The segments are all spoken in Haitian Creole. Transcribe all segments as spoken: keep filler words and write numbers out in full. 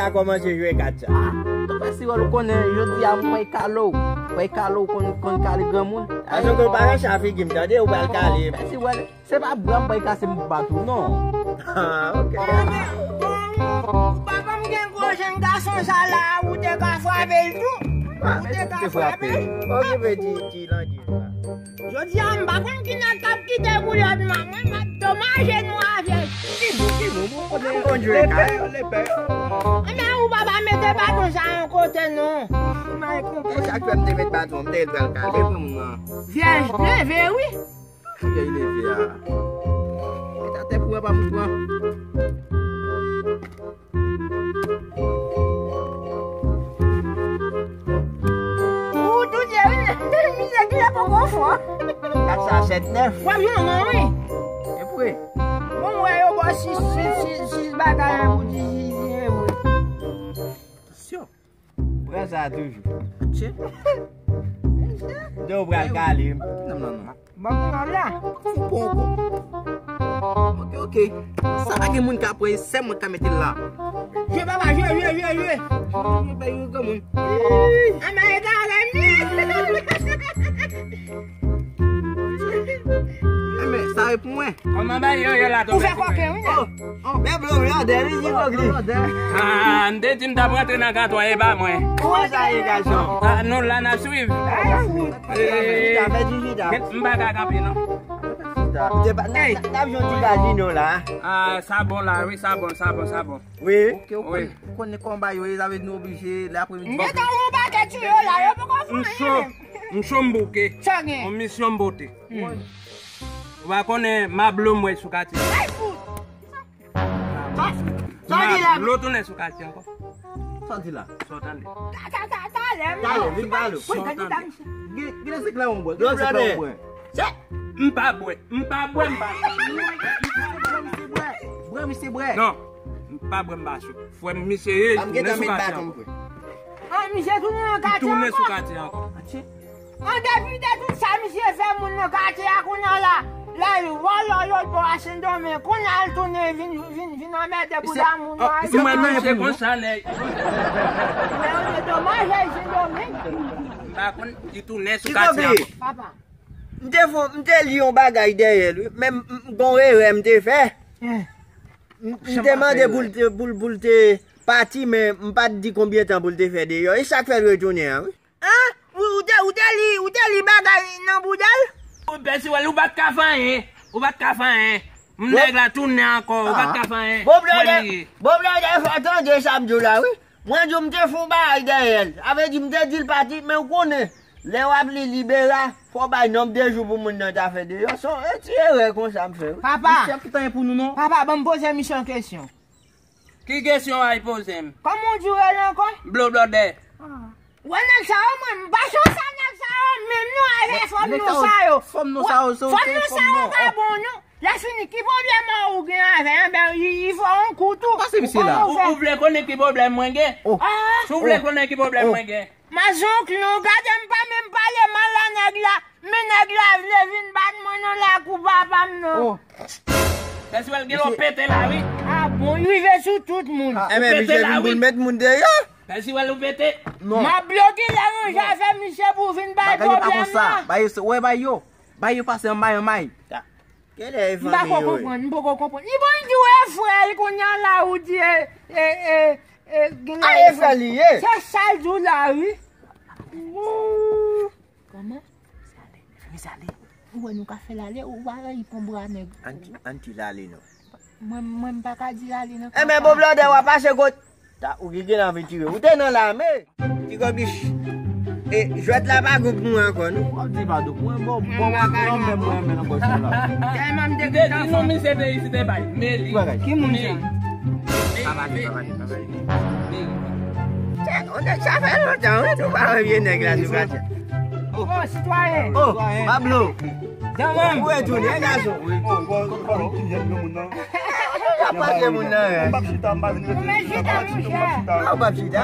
A kòmanse jwe kat sa. Tonton Pèsiwèl, ou konnen, jodi a m pral kale w. Pral kale w, konn, konn kale granmoun. Paske w pa nan sa figi m, tande, ou pral kale m. Pèsiwèl, se pa bra m pral kase m pou bat ou, non. Ah, ok. Bon, ou pa konn gen gwo jèn gason sa la, ou te ka frape l tou. Ou te ka frape l. Okipe ti, ti landyè sa. Jodi a, m pa konn ki nèg k ap kite boulèt mwen, mwen, m ap domaje nou avè ti. Ki nou, ki nou, bon, kote lepè, lepè. Enben, ou pa va mete baton sa yon kote, non. E sa k fè m te met baton, m te pral kale pou moun nan. Vyèj leve, wi. Vyèj leve a. Met atè pou wè pa moun pran. Ou tou dye, wi. Mizè ki la poko fò. Kat sa sèt nèf. W ap jwenn non, wi. E vre. Bon, m wè yo bò sis, sis, sis, sis bagay pou di, di, di, e vre. Atansyon. Pran sa toujou. Tchè. Donk, ou pral kale m. Non, non, non. Bon, bon, la. Fou poko. Ok, ok. Sa pa gen moun ka pran, se mwen ka mete l la. Jwe, papa, jwe, jwe, jwe, jwe. Jwe, jwe, jwe, granmoun. Anmè, e gade m. Anmè, sa e pou mwen. Kòman bagay yo ye la, tonton? Ou fè kòken, wi, nèg. Oh, oh, men blo blòdè, wi, di kòk li. Ah, m te di m t ap rantre nan katwa, e pa mwen. Kòman sa ye, gason? Ah, nou la, n ap swiv. Ay, fout. Chita, fè di chita. M pa ka kanpe, non. Chita. N ap jwenn ti gazino la. Ah, sa bon la, wi, sa bon, sa bon, sa bon. Wi. Ok, ou konnen, ou konnen konba yo ye, sa vle di nou oblije, lè apremidi. M gentan yon pakèt sou yo la, yo poko fè anyen. M cho, m cho m bouke. Sa gen? Yon misyon m pote. Ou pa konnen ma blo m wè sou katye. Ay, fout. Sa, sa di la? Ma blo tounen sou katye ankò. Sa di la? Sa w tande? Ta, ta, ta, talè, m talè, vin pale. Sa w tande? Gen, gen se klè yon bwè, gen se klè yon bwè. M pa bwè, m pa bwè, m pa bwè. Bwè, misye bwè. Bwè, misye bwè. Non, m pa bwè, m pa cho. Frè m, misye ye, tounen sou katye ankò. Ah, misye tounen nan katye ankò. Tounen sou katye ankò. An depi de tout sa misye fè moun nan katye a kounye a la, lè l vòlò lòt bò a Sendomeng, kounye a l tounen vin, vin, vin anmède bouda moun nan. Misye, mwen menm se konsa nèg. Men ou te domaje Sendomeng. M pa konn, li tounen sou katye a ankò. Papa. M te fon, m te li yon bagay dèyè l, wi. Men m, m gon erè m te fè. M, m te mande pou l te, pou l, pou l te pati, men m pa t di konbyen tan pou l te fè deyò. E sa k fè l retounen an, wi. An? Ou, ou te, ou te li, ou te li bagay nan bouda l? Pèsiwèl, ou pa t ka fè anyen. Ou pa t ka fè anyen. M nèg la tounen ankò, ou pa t ka fè anyen. Bon blòdè, bon blòdè, fò tande sa m di w la, wi. Mwen di w m te fè yon bagay dèyè l. Sa vle di m te di l pati, men ou konnen, lè w ap li libera, fò w bay nonb de jou pou moun nan ta fè deyò. Se yon ti erè konsa m fè, wi. Papa. Misye ap kite anyen pou nou, non. Papa, ban m poze misye yon kesyon. Ki kesyon w al poze m? Kòman w di w rele ankò? Blo blòdè. Ah. Wè nèg sa yo, mwen, m pa chonsa nèg sa yo, menm non, avè fòm nou sa yo. Fòm nou sa yo, se yon fòm nou sa yo pa bon, non. Lè fini, ki pwoblèm ou gen avè l? Enben, li, li fè yon kou tou. Pase misye la. Ou, ou vle konnen ki pwoblèm mwen gen? Ah. Si w vle konnen ki pwoblèm mwen gen. Mazonk nou, gade m pa menm pale mal a nèg la. Men nèg la vle vin bat mwen nan lakou papa m nan. Pèsiwèl gen lè w pete la, wi. Ah bon, li rive sou tout moun. Enben, misye vin pou l met moun deyò. Pèsiwèl ou pete. Non. M ap bloke lè yon jan fè misye pou vin bay pwoblèm nan. Bagay yo pa konsa. Bay yo, wè, bay yo. Bay yo pase anmay, anmay. Kilè e fanmi yo ye? M pako konprann, m poko konprann. Li bon di w e frè l kounye a la ou di e, e, e, e, gen lè e frè l li ye. Se sa l di w la, wi. Wou. Kòman? Fèmen sa ale. Ou wè nou ka fè l ale, ou pa rann li pran bra nèg. Ann, ann di l ale non. Mwen, mwen m pa ka di l ale nan. Enben, bon blòdè, w ap pase kot. Ta, ou ki gen anvi tire. Ou te nan lame. Ti kòbich. E, jwèt la pa gou pou mwen ankò, non. W ap di pa dou. Mwen, bon, bon, mwen, mwen, mwen, mwen, nan gòj la. Tèlman m te kontan. M te di nou, misye te isit, te bay. Meli. Ki moun sa? Pa pale, pa pale, pa pale. Meli. Tè, on nèg sa fè lontan, wi, nou pa wè vye nèg la sou katye. Oh, sitwayen. Oh, Pablo. Ou retounen, gason. Ou ap pase moun nan, eh. Ou p ap chita, monchè. Ah, ou p ap chita.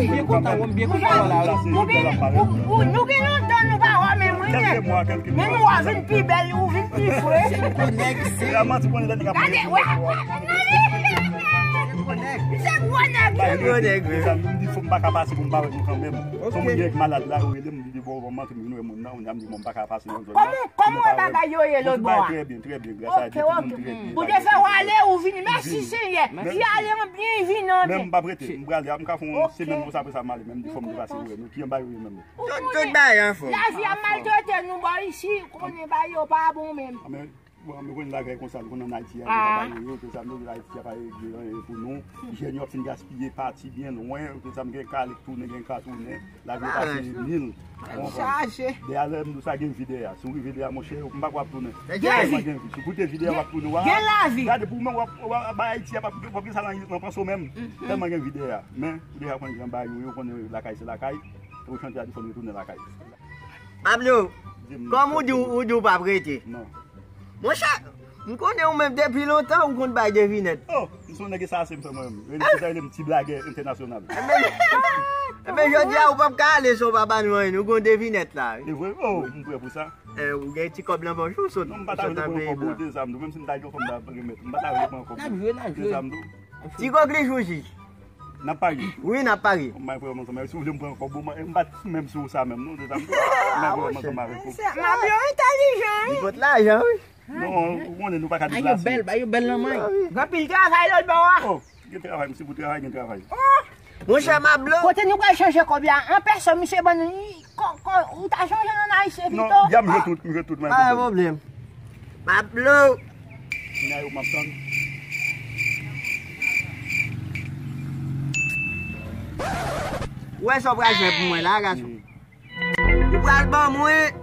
Byen kontan, wè m byen kontan wè la, wi. Nou gen, ou, ou, nou gen lontan nou pa wè menm, wi, men, men nou a vin pi bèl, ou vin pi fre. Gade, wè, wè, wè, wè. Se gwo nèg. Se gwo nèg, wi. Mezanmi, m di fò m pa ka pase pou m pa wè nou kanmenm. Fò m gen malad la, yo rele m, m di bon, bon, m antre m vin wè moun nan, kounye a m di bon, m pa ka pase nan zòn nan. Kòman, kòman bagay yo ye lòtbò a? Trè byen, trè byen, gras a Dye, tout moun trè byen. Ou te fè w ale, ou vini. Mèsi Senyè. Li ale an byen, li vini an byen. Men m p ap rete, m prale, m ka fè yon semèn konsa, apre sa m ale, men m di fò m te pase wè nou, ki anba yo ye menm. Tout, tout bagay anfòm. Lavi a maltrete nou bò isi, konnen bagay yo pa bon menm. Bon, mwen konn lagay konsa, nou konn ann Ayiti a, nou pa ba yo, yo, tout sa, nou, Ayiti a pa regle anyen pou nou. Jèn yo ap fin gaspiye, pati byen lwen, tout sa, m gen ka ale tounen, gen ka tounen, lagay pase mil. Chaje. Dèyè lè m di w sa gen vi dèyè a. Si w rive dèyè a, monchè, m pa kwè w ap tounen. Tèlman gen vi. Si w koute vi dèyè a, w ap tounen, w a. Gen lavi. Gade, pou mwen, w ap, w ap bay Ayiti a, w ap, w ap gen sa nan, nan panse w menm. Tèlman gen vi dèyè a. Men, ou deja konn jan bagay yo, ou konnen lakay se lakay. E ou chante a di fò m retounen lakay. Pablo, kòm ou di, ou di w p ap rete. Non. Monchè, m konnen ou menm depi lontan ou konn bay devinèt. Oh, m se yon nèg esase m fè mwen menm. Rele, se sa rele m ti blagè entènasyonal. Enben, jodi a ou p ap ka ale san w pa ban nou anyen, nou gon devinèt la, wi. E vre? Oh, m prè pou sa. Eh, ou gen ti kòb nan pòch ou, sot. Non, m pa ta vle pran kòb ou, de sa m di w. Menm si m ta gen kòb m ta remèt. M pa ta vle pran kòb ou. N ap jwe, n ap jwe. De sa m di w. Ti Koklich ou jij. N ap parye. Wi, n ap parye. Mwen, frè, mwen, si w vle m pran kòb ou, m pa menm sou sa menm, non, se sa m di. Mwen, frè, mwen, ansanm avèk ou. Mabyo entèlijan, wi. Li pot lajan, wi. Non, ou konnen nou pa ka deplase. Ay, yo bèl, ay, yo bèl nan men. Gen anpil travay lòt bò a. Oh, gen travay, misye pou travay, gen travay. Monchè Mablo. Kote nou pral chanje kòb la? An pèsòn, misye ban nou. Kò, kò, ou ta chanje an Ayisyen pito? Non, ya m jwe tout, m jwe tout, mwen. Pa gen pwoblèm. Pablo. Kounya yo m ap tann. Ou wè sa w pral fè pou mwen la, gason? Ou pral ban mwen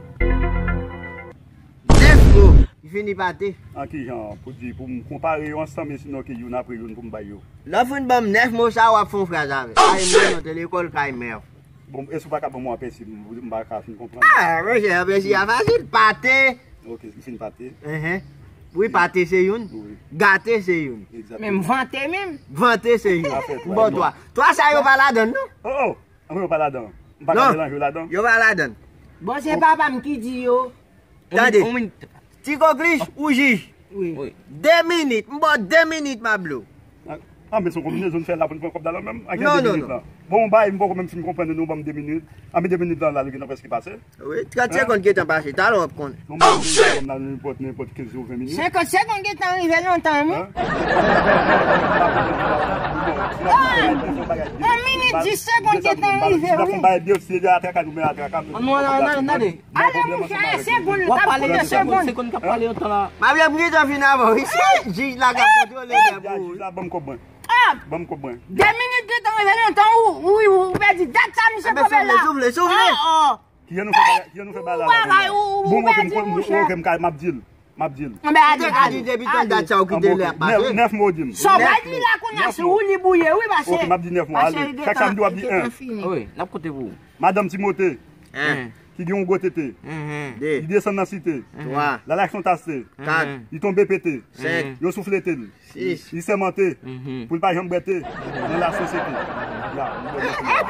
nèf mo ki fini pa te. An ki jan? Pou di, pou m konpare yo ansanm, e sinon ke youn apre youn pou m bay yo? Lè w fin ban m nèf mo sa, w ap fè yon fraz avè l. Kay mwen, nou te lekòl, kay mè w. Bon, èske ou pa ka ban mwen apèsi, m, m pa ka fin konprann. Ah, monchè, apèsi a fasil. Pate. Ok, m fin pate. Wi, pate se youn. Wi. Gate se youn. Egzakteman. Men m vante menm. Vante se youn. M ba w twa. Twa sa yo pa ladan, non? Oh, oh. Anpil yo pa ladan. M pa ka melanje yo ladan. Yo pa ladan. Bon, se papa m ki di yo. Tande. Ti Koklich, ou jij. Wi. De minit. M ba w de minit, Mablo. Ah, men se yon konbinezon n fè la pou n pran kòb la la menm. Ak de minit la. Bon, bay, m poko menm fin konprann nou ban m de minit. Ah, men de minit la, la, li gentan prèske pase. Wi, trant segonn gentan pase. Talè w ap konnen. Non, mwen, mwen, mwen, nenpòt, nenpòt kenz ou ven minit. Senkant segonn gentan rive lontan, wi. Yon minit dis segonn gentan rive, wi. Ale, monchè, segonn, w ap pale de segonn. Segonn k ap pale yon tan la. Mablo, m gentan vin avè w isi. Jij la k ap kontwole lè pou ou. Jij la, ban m kòb mwen. Ban m kòb mwen. De minit gentan rive lontan, ou, ou, ou pèdi dat sa, misye. Soufle, soufle, soufle. Kijan nou fè bagay, kijan nou fè bagay la la? Bon, ok, m, ok, m ka, m ap di l. M ap di l. Ou te ka di depi tan dat sa ou kite lè ap pase. Nèf mo w di m. Sa w pral di la kounye a, se ou li bouye, wi, pase. Ok, m ap di nèf mo, ale. Chak sa m di w ap di en. Wi, n ap konte pou ou. Madanm Timote, ki gen yon gwo tete. De. Li desann nan site. Twa. L al ak son tas te. Kat. Li tonbe pete. Senk. Yo souflete l. Sis. Li sèmante pou l pa janm bwè te nan lasosyete. Ya, m bwè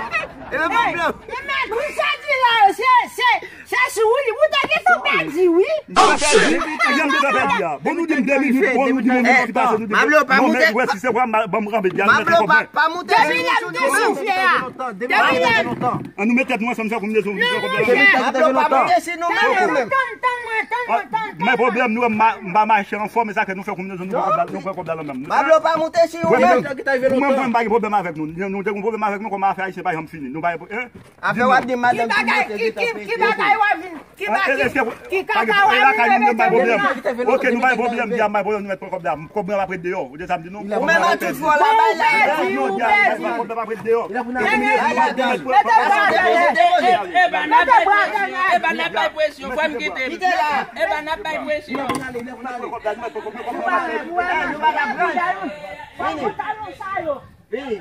te. E men, men, men, sa di la, se, se, se sou ou li. Ou te gentan pèdi, wi. M te pèdi. Kijan m te pèdi a? Bon, nou di m de minit, bon, nou di m yon minit ki pase, nou di m. Mablo, pa moute. Wè, si se vre, ban m ranpe, di a, nou mete kòb mwen. Pa moute. Depi lè m te soufle a. Depi lè m. An nou met tèt nou ansanm, fè konbinezon, nou pran kòb la. Mablo, pa moute si nou menm. Tann mwen, tann mwen, tann mwen, tann mwen. Men pwoblèm nou, m pa mache anfòm, e sa ke nou fè konbinezon, nou pran kòb la, nou pran kòb la nan men m. Mablo, pa moute si ou menm. Pou mwen, mwen, m pa gen pwoblèm avèk nou. Nou te gen pwoblèm avèk nou, kòman afè ayisyen pa janm fini. Nou pa gen, hein? Afè w ap di madanm ki mete, ki, ki, ki bagay w ap vin, ki bagay, ki kaka w ap vin mete. Ok, nou pa gen pwoblèm, di a m pa gen pwoblèm, nou mèt pran kòb la. Kòb mwen ap ret deyò. Ou te sa m di non? Ou menm an tout fwa la bay la. Ou pèdi, ou pèdi. Kòb la pa prèt deyò. Eba, n ap bay presyon, eba, n ap bay presyon, fò m kite m. Eba, n ap bay presyon. Vini.